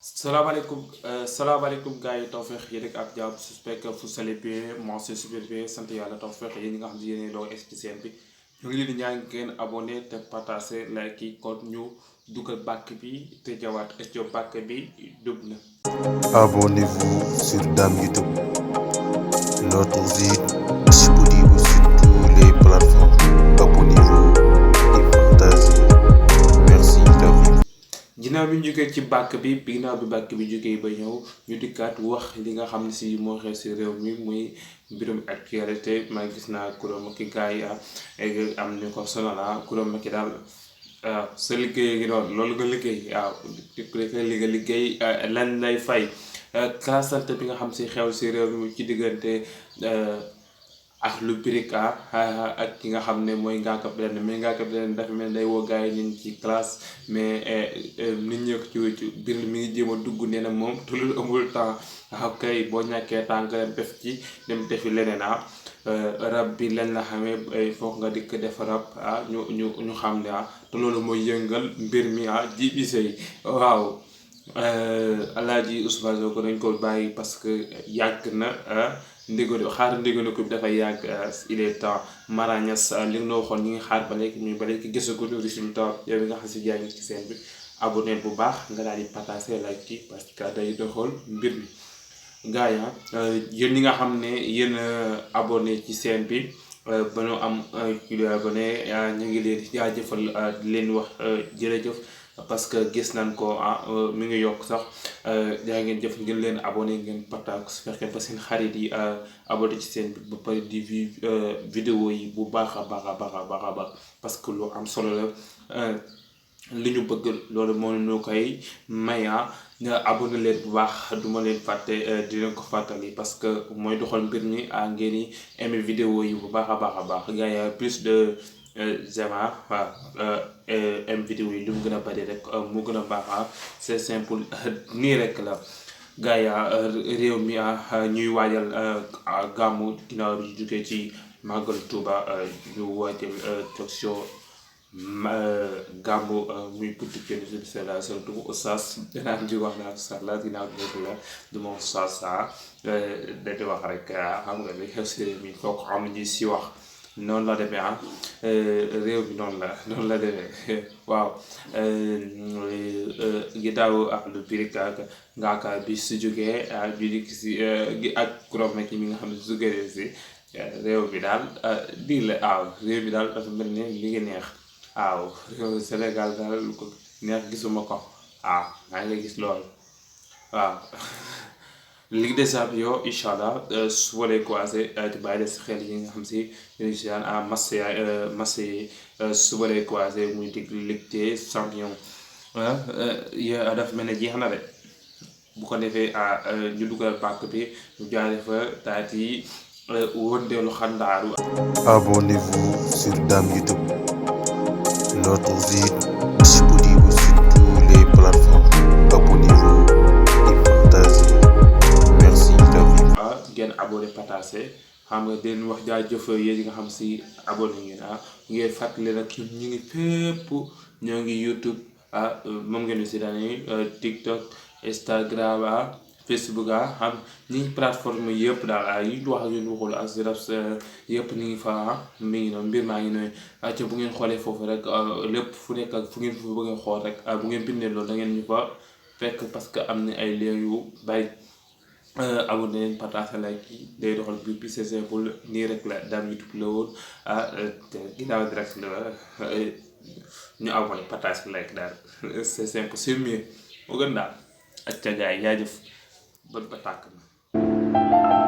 salaamaaleykum gars yi tawfeex yéen ak jàmm j'espère que vous allez bien moi c'est super bien sant yàlla tawfeex yéen ñi nga xam ne yéen doo ci seen bi ñu ngi leen di ñaan ngeen abonné te partagé like yi kon ñu dugal bàkk bi te jawaat est bàkk bi dub na. Abonnez-vous sur Dameyb, notre site disponible sur toutes les plateformes. Abonnez-vous et partagez. Merci David. ginnaaw bi ñu jógee ci bàkk bi ginnaaw bi bàkk bi jógee ba ñëw ñu dikkaat wax li nga xam ne si moo xew si réew mi muy mbirum actualité maa gis naa kuréel ma ki gars yi am ni ko sonal kuréel ma ki daal sa liggéey ngi noonu loolu nga liggéey waaw li nga liggéey lan lay fay classante bi nga xam si xew si réew mi ci diggante Akhlou ak ki nga xam ne mooy Ngaaka mais Ngaaka dafa mel day woo gars yi ñu ci classe mais nit ñi ko ci Bril mi ngi jéem a dugg nee na moom te loolu amul temps kay boo ñàkkee temps nga dem defi leneen rab bi lañ la xamee foog nga dikk def rab ñu xam ne te loolu mooy yëngal mbir mi ji bisey waaw Alaaji Ousmanesonko dañ ko bàyyi parce que yàgg na ndigalu ko bi dafay yàgg il est temps marañas li nga waxoon ñi ngi xaar ba léegi gisaguñu résultat yow nga xam si yaa ngi ci seen bi abonné bu baax nga daal di partager like ci parce que day doxal mbir mi gars yi yéen ñi nga xam ne yéen abonné ci seen bi ba ñu am kilo abonné ñu ngi leen di jaajëfal di leen wax jërëjëf parce que gis nañ ko mi ngi yokk sax yaa ngeen jëf ngeen leen abonné ngeen partage su fekkee ba seen xarit yi abonné ci seen bi ba pare di vidéo yi bu baax a baax parce que lu am solo la li ñu bëgg loolu moo ñu koy maya nga abonné leen bu baax duma leen fàtte di leen ko fàttali parce que mooy doxal mbir mi ngeen di aimé vidéo yi bu baax a baax gars yi plus de j'aime m vidéo yi lu mu gën a bari rek mu gën a baax c'est simple nii rek la gars yi réew mi ñuy waajal gàmmu ginnaaw bi jógee ci màggal Tuuba ñu waajal talk show gàmmu muy putti kenn si la surtout oustaz danaa ji wax naa oustaz la ginnaaw boobu la du ma oustaz dañuy wax rek xam nga li xew si réew mi foog am ñi si wax noonu la demee réew mi noonu la demee waaw ginnaaw Akhlou ak Ngaaka bi su jógee ñu dikk si ak kuréel mi nga xam ne su jógee si réew mi daal lii la réew mi daal dafa mel ni li ngi neex Sénégal daal lu ko neex gisuma ko maa ngi gis loolu Ligue des champions incha allah su waree croisé di bàyyi si xel yi nga xam si ñu si daan match yi su waree croisé muy dig Ligue des champions dafa mel ne jeex na de bu ko defee ñu dugal bàkk bi ñu jaaree fa daal di wëndeelu xandaaru. Abonnez-vous sur Dameyb, notre site disponible sur toutes les plateformes. Abonnez-vous et partagez. Merci David. ngeen abonné partagé xam nga den wax jaajëf yéen nga xam si abonné ngeen fàttali nag ñu ngi fépp ñoo ngi YouTube moom ngeen si dañuy TikTok Instagram Facebook xam ñi plateforme yëpp daal yi wax ak yéen waxul ak siraf yëpp ni ngi fa mi ngi noonu mbir maa ngi noonu ca bu ngeen xoolee foofu rek lépp fu nekk ak fu ngeen fa bëgg a xool rek bu ngeen bindee loolu da ngeen ñu fa fekk parce que am na ay liens yu bari abonné leen partage like yi day doxal biir bi c'est simple nii rek la Dameyb la woon te ginnaaw direct la ñu abonné partage like daal c'est simple c'est mieux moo gën daal ak ca gars yi jaajëf ba tàkk na